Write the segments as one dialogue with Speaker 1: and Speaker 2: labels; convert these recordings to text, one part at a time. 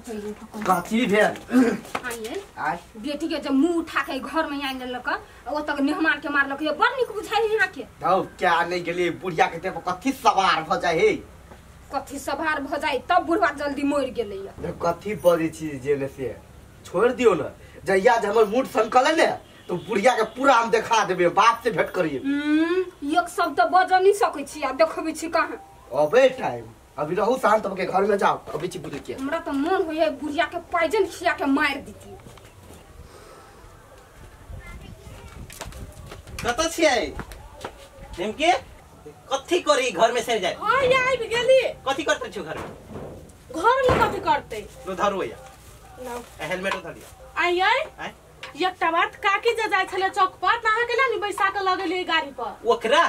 Speaker 1: कथी भेल
Speaker 2: आइए बेटी के जब मुंह उठा के घर में आइन लेलक ओ तक मेहमान के मारलक ये बड़ नीक बुझाइ यहाँ के
Speaker 1: धौ क्या नहीं गेली बुढ़िया के देखो कथी सवार भ जाय हे
Speaker 2: कथी सवार भ जाय तब बुढ़वा जल्दी मर गेलै
Speaker 1: कथी बजै छी जे ने से छोड़ दियो न जहिया जे हमर मूड संकल ने तो बुढ़िया के पूरा हम देखा देबे बाप से भेंट करिए
Speaker 2: एक शब्द बज नहीं सकै छी आ देखबै छी कहां
Speaker 1: अबे टाइम अभी रहू शांत होके घर में जाओ अभी छी बुढ़िया के
Speaker 2: हमरा तो मन होय बुढ़िया के पाइजन खिया के मार दीती
Speaker 3: कत छियै निमके कथी करी घर में से जाय
Speaker 4: हां या आबि गेली
Speaker 3: कथी करते छु घर में
Speaker 4: कथी करते
Speaker 3: लो धरू या
Speaker 4: लो
Speaker 3: हेलमेट धरिया
Speaker 4: आई आई एकटा बात काकी जे जाय छले चौक पर त अहाँ के ला नि बैसा के लगेली गाड़ी पर
Speaker 3: ओकरा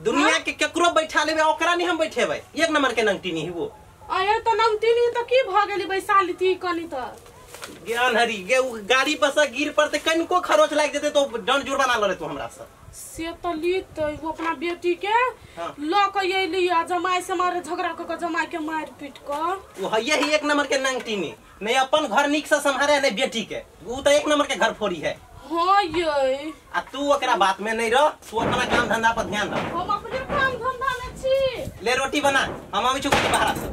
Speaker 3: दुनिया के केकरो बैठा लेबे ओकरा नहीं हम बैठेबै एक नंबर के नंगटीनी ही वो
Speaker 4: आये त नंगटीनी त की भ गेली बैसा लीती कनी त
Speaker 3: ज्ञान हरी गे उ गाड़ी पर से गिर पड़ते कनको खरोच लाग जेते तो दंड जुर्माना लरे तू हमरा से
Speaker 4: से त लीत वो अपना बेटी के ल के एली आ जमाई से मारे झगड़ा क के जमाई के मार पीट क
Speaker 3: वो हइए ही एक नंबर के नंगटीनी नहीं अपन घर निक से संभारे नहीं बेटी के उ त एक नंबर के घर फोड़ी है
Speaker 4: हां ये
Speaker 3: आ तू ओकरा बात में नहीं रह तू अपना काम धंधा पर ध्यान दे
Speaker 4: हम अपने काम धंधा में छी
Speaker 3: ले रोटी बना हम आबै छी बाहर से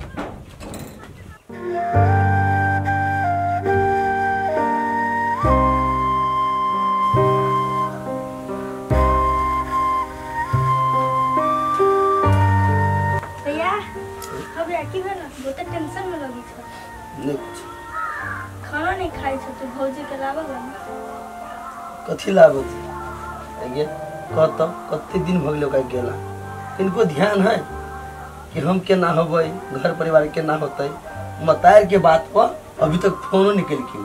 Speaker 5: भैया हमरा की भेल बहुत टेंशन में लगी छ
Speaker 6: नहीं कुछ
Speaker 5: खाना नहीं खाई छ तो भौजी के लाबो ना
Speaker 6: कथी लागत आगे कहत कते दिन भगले ओकरा गेला इनको ध्यान है कि हम केना होबै घर परिवार केना होतै मतार के बात पर अभी तक फोनो निकल के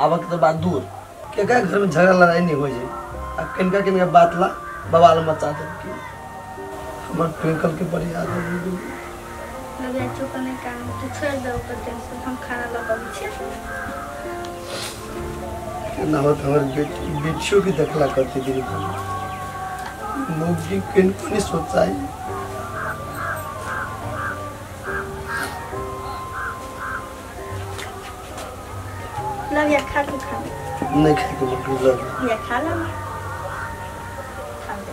Speaker 6: आबक तो बात दूर केका घर में झगड़ा लड़ाई नहीं हो जाए आ किनका किनका बात ला बवाल मचा दे के हमर ट्विंकल के बड़ी याद आबि गेल
Speaker 5: लगे चुप नहीं काम तू छोड़ दे ओकर टेंशन हम खाना लगाबै छी
Speaker 6: ना होत हमर बेटी बेटियों की देखला करते दिन मुगी किनको नहीं सोचाई
Speaker 5: लग या खा तू खा
Speaker 6: नहीं खाए के मन लग
Speaker 5: या खा ला खा ले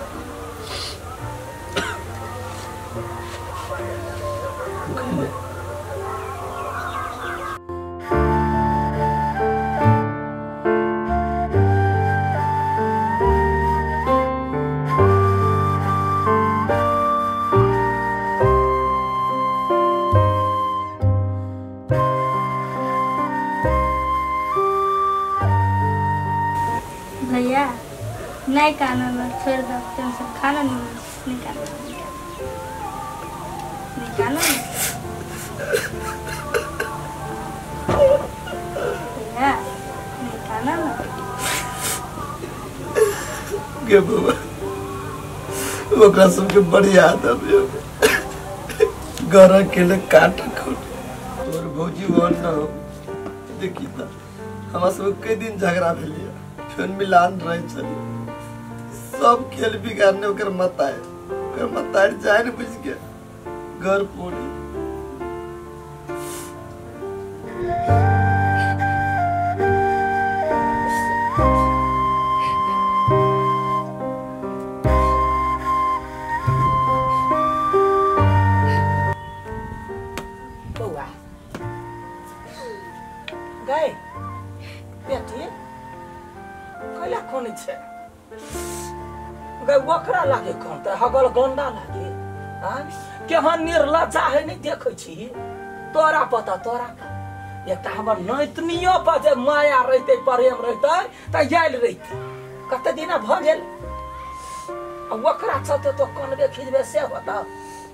Speaker 5: भैया नहीं खाना मैं छोड़ दो टेंशन खाना नहीं नहीं खाना नहीं खाना भैया नहीं खाना ना
Speaker 6: गे बाबा ओकरा सबके बड़ी याद आबे घर अकेले काट खोट तोर भौजी वन न हो देखी त हमरा सब कई दिन झगड़ा भेलिए फिर मिलान रहे चली सब खेल बिगाड़ने ओकर मताए ओकर मताए जान बुझ के घर फोड़ी
Speaker 7: बउआ गए बेटी कैला कोन छै गए ओकरा लागे कोन त हगल गंडा लागे आ केहन निर्लज्जा है नहीं देखै छी तोरा पता तोरा का एकटा हमर नैतनियो पर जे माया रहते प्रेम रहते त आयल रहते कते दिना भ गेल आ ओकरा चलते तो कनबे खिजबे से होता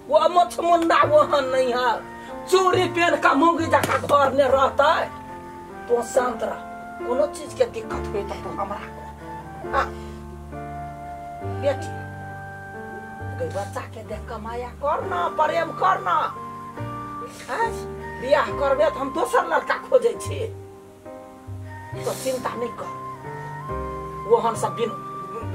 Speaker 7: वो मछमुंडा वहां नहीं है चूड़ी पहन का मूंगी जका घर में रहता है तो शांत रह कोनो चीज के दिक्कत होई त तू हमरा को बेटी गई बच्चा के देख के माया करना प्रेम करना बियाह करबे त हम दोसर लड़का खोजै छी तो चिंता नहीं कर वहन सब बिन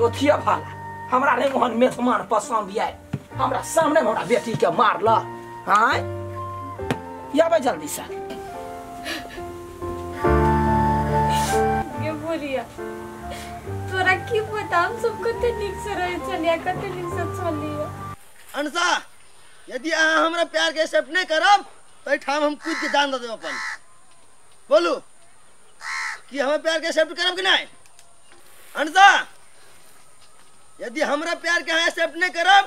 Speaker 7: ओथिया भाला हमरा नहीं वहन मेथमान पसंद आए हमरा सामने हमरा बेटी के मारल आय याबे जल्दी से।
Speaker 5: बुढ़िया तोरा की पता हम सब कते नीक से रहे छलियै कते नीक से छलियै।
Speaker 6: अनसा यदि अहाँ हमरा प्यार के एक्सेप्ट नहीं करब तो एहिठाम हम कूद के जान दऽ देब अपन। बोलू कि हमर प्यार के एक्सेप्ट करब कि नहीं? अनसा यदि हमरा प्यार के अहाँ एक्सेप्ट नहीं करब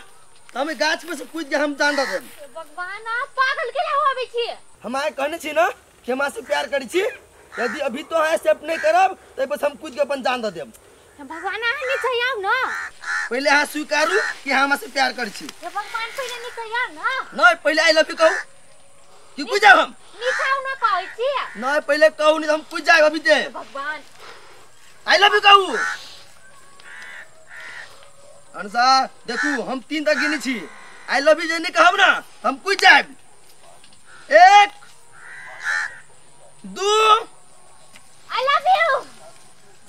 Speaker 6: तो हम गाछ में से कूद के हम जान दऽ देब।
Speaker 5: भगवान आप पागल के हो आबै छी?
Speaker 6: हम अहाँ कहने छी ना कि हम अहाँ से प्यार करै छी, यदि अभी तो अहाँ एक्सेप्ट नहीं करब तो बस हम कूद के अपन जान दऽ देब।
Speaker 5: भगवान अहाँ नीचे आउ ना।
Speaker 6: पहले अहाँ स्वीकारू कि अहाँ हमरा से प्यार करै छी।
Speaker 5: भगवान पहिले नीचे आउ ना।
Speaker 6: नहीं पहले I love you कहू कि कूद जाब हम?
Speaker 5: नीचे आउ ना कहै छी।
Speaker 6: नहीं पहले कहू नहीं तो हम कूद जाब अभी ते।
Speaker 5: भगवान
Speaker 6: I love you कहू। अनसा देखू हम 3 तक गिनी छी, I love you जे नहीं कहब ना हम कूद जाब। 1 2
Speaker 5: I love you.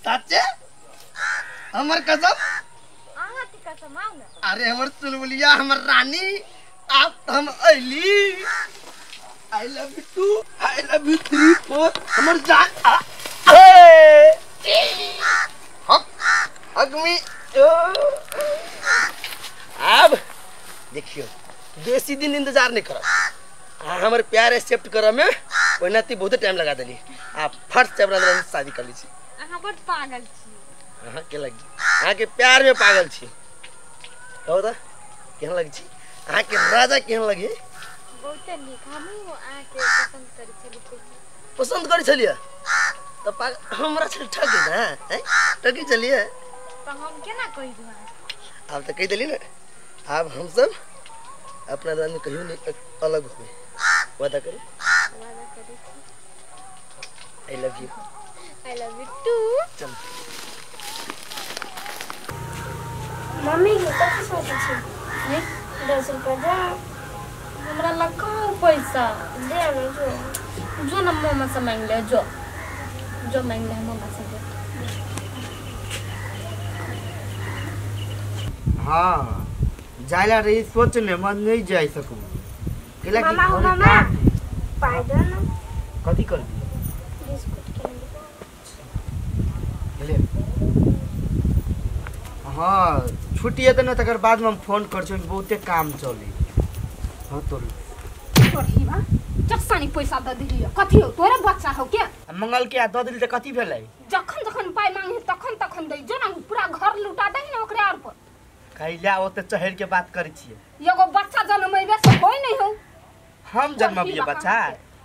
Speaker 6: साचे हमर कसम?
Speaker 5: अहाँ के कसम आउ ना।
Speaker 6: अरे हमर चुलबुलिया हमर रानी आप हम अइली। I love you 2 I love you 3 4 हमर जान हक हक मी। अब देखियो बेसी दिन इंतजार नहीं करब, हमर प्यार एक्सेप्ट करब में ओना ती बहुत टाइम लगा देली। आप फर्स्ट से शादी कर ली छी।
Speaker 5: अहाँ बड़ पागल छी।
Speaker 6: अहाँ के लगी अहाँ के प्यार में पागल छी। कहू त केहन लगी छी अहाँ के राजा? केहन लगी?
Speaker 5: बहुत नीक। हमहूँ अहाँ के पसंद करै छलियै।
Speaker 6: पसंद करै छलियै त पागल हमरा छल ठगी ना हैं ठगी छलियै
Speaker 5: त हम केना कहि दू?
Speaker 6: आब त कहि देली ना। आब हम सब अपना दान में कहियो नहीं अलग होबे। वादा करू?
Speaker 5: वादा करै छी।
Speaker 6: I love you.
Speaker 5: I love you too.
Speaker 6: चल
Speaker 5: मम्मी के कथी सोचै छी? नहीं 10 रुपया दे हमरा लग कहाँ पैसा दे ना। जो जो ना मामा से मांग ले, जो जो मांग ले मामा से दे।
Speaker 1: हाँ जाइला रही सोचने मन नहीं जाय सकू।
Speaker 5: मामा हो मामा पाइ दे ना।
Speaker 1: कथी करबी?
Speaker 5: बिस्कुट के
Speaker 1: ले। हाँ छुट्टी हेतै ने तकर बाद में हम फोन कर छी, बहुते काम चली। हाँ तो
Speaker 2: पढ़ीबा जखनी पैसा the दिलियो कथी हो तोरे बच्चा हो के
Speaker 1: मंगल के आ the दिली त कथी भेलै?
Speaker 2: जखन जखन पाइ मांगे तखन तखन दै जो ना पूरा घर लुटा दही ना ओकरे are पर।
Speaker 1: कैला ओते चहर के बात करै छियै?
Speaker 2: एगो बच्चा जन्मेबे से होय नहीं हो।
Speaker 1: हम जन्मबियै बच्चा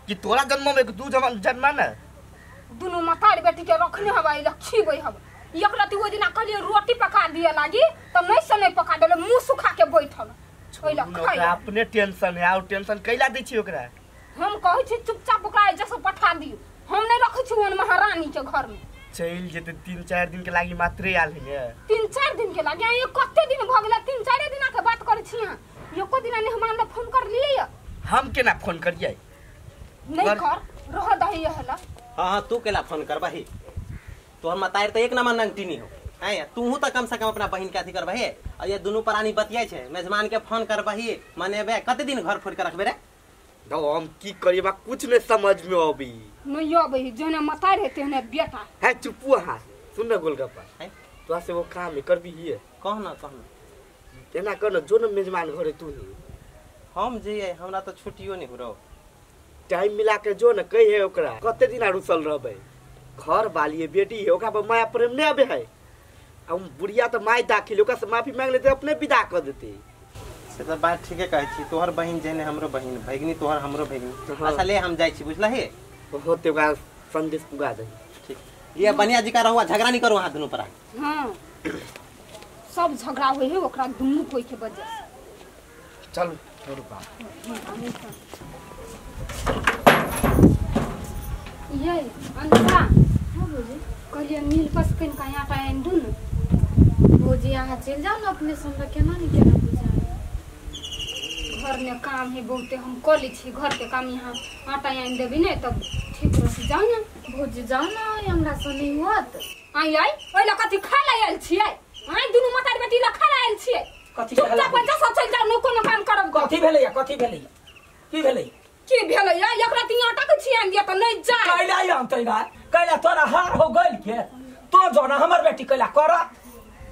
Speaker 1: कि तोरा जन्ममे दू जन्मा ना?
Speaker 2: दुनू मतारी बेटी के रखने हवा रखीबै हम। एक राति ओहि दिना कहलियै रोटी पका दिए लागी त नहीं से नहीं पका देले, मुंह सुखा के बैठल। ओइला खाइ
Speaker 1: अपने टेंशन है और टेंशन कैला दै छी ओकरा?
Speaker 2: हम कहै छी चुपचाप ओकरा जैसे पठा दियौ, हम नहीं रखै छी ओहन महारानी के घर में।
Speaker 1: चलि जेतै 3-4 दिन के लागी मात्रे आयल है।
Speaker 2: 3-4 दिन के लागी? ये कते दिन भ गेलै? 3-4 दिना के बात करै छी अहाँ। एको दिना नहीं हम हमरा फोन कर लिए।
Speaker 1: हम केना फोन करियै?
Speaker 2: नहीं कर रह दही हला।
Speaker 3: हां हां तू केला फोन करबही? तोहर मतार त एक नंबर नंगटीनी हो हैं। तूहू त कम से कम अपना बहिन के अथी करबही। और ये दुनू प्राणी बतियाई छै मेजमान के फोन करबही मनेबे। कते दिन घर फोड़ के रखबे रे?
Speaker 1: तो हम की करिबा कुछ नहीं समझ में अबी।
Speaker 2: नहीं अबी जने मतार है तेने बेटा
Speaker 1: है। चुप हां सुन न गोलगप्पा
Speaker 3: हैं
Speaker 1: तोरा से वो काम करबी हिए।
Speaker 3: कह ना कह ना
Speaker 1: तेना कर न जो न मेजमान घरे तू ही
Speaker 3: हम जे हमरा त छुट्टियो नहीं हो रहो।
Speaker 1: टाइम मिला के जो न कही है ओकरा कते दिन रुसल रहबे? घर वाली बेटी है ओकरा पर माया प्रेम नहीं आबे है। आ बुढ़िया तो my दाखिल ओकरा से माफी मांग लेते अपने विदा कर देते।
Speaker 3: से त बात ठीके कहै छी। तोहर बहिन जेने हमरो बहिन भगिनी तोहर हमरो भगिनी। अच्छा ले हम जाइ छी बुझलही?
Speaker 1: होते ओकरा संदेश पुगा दही।
Speaker 3: ठीक ये बनिया जी का रहुआ झगड़ा नहीं करू अहाँ दुनू पर।
Speaker 2: हां सब झगड़ा होय है ओकरा दुनू कोई के वजह से।
Speaker 1: चल छोड़ू बा
Speaker 2: ये अंतरा।
Speaker 5: हां भौजी
Speaker 2: कहलिए मिल पस कन का आटा आनि दू न।
Speaker 5: भौजी अहाँ चलि जाउ न अपने से, हमरा केना नहीं केना बुझाय।
Speaker 2: घर में काम है बहुते हम कऽ लै छी घर के काम। यहाँ आटा आनि देबी ने तब ठीक रह जाउ न।
Speaker 5: भौजी जाउ न हमरा से नहीं होत।
Speaker 2: आई आई ओइ ला कथी खाय ला आयल छियै? आई दुनू मतारी बेटी ला खाय ला आयल छियै।
Speaker 7: कथी
Speaker 2: चुपचाप पैसा चलि जाउ न कोनो काम करब।
Speaker 7: कथी भेलै? कथी भेलै? की भेलै?
Speaker 2: की भेलै? एकरा ती आटा के छियान दिया त नहीं जाय।
Speaker 7: कैला आनतै ना? कैला तोरा हार हो गेल के? तो जो ना हमर बेटी कैला करत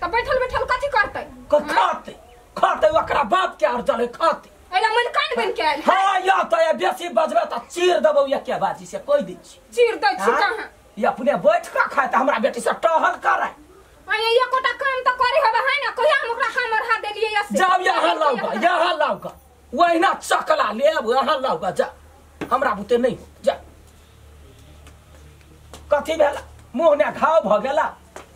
Speaker 2: त बैठल बैठल कथी करतै
Speaker 7: खाते खाते ओकरा बाप के और जले खाते
Speaker 2: एला मन कान बन के आयल
Speaker 7: हां या त या बेसी बजबे त चीर देबौ या के बाजी से कह दै छी
Speaker 2: चीर दै छी कहां
Speaker 7: ये अपने बैठ के खाए त हमरा बेटी से टहल करे
Speaker 2: आ ये एकोटा काम त करे हबे है ना कहिया हम ओकरा काम अरहा देलियै या से
Speaker 7: जाओ यहाँ लाऊगा यहाँ लाऊगा वहीना चकला लेब यहाँ लाऊगा जा हमरा बुते नहीं हो जा कथी भेला मुँह ने घाव भ गेला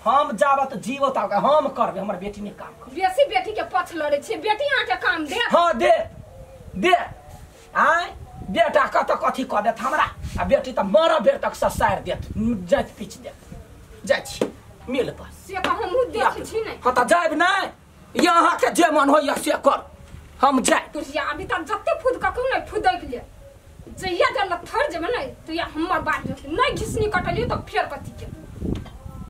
Speaker 7: हम जाबत जीवत हम करबे हमर बेटी ने काम कर
Speaker 2: बेसी बेटी के पछ लड़े छी बेटी अहाँ के काम दे
Speaker 7: हां दे दे आय बेटा कत कथी क देत हमरा आ बेटी त मर बेर तक ससार देत जाइत पीछ देत जाइ छी मिल पर
Speaker 2: से त हमहु देख छी नै
Speaker 7: हां त जाइब नै यहाँ के जे मन होइया से कर हम जाय
Speaker 2: तुरसिया अभी तक जते फुद ककरो नै फुदैक ले जहिया जल थर जेबे नै तो या हमर बात नै घिसनी कटलियो त फेर कथी के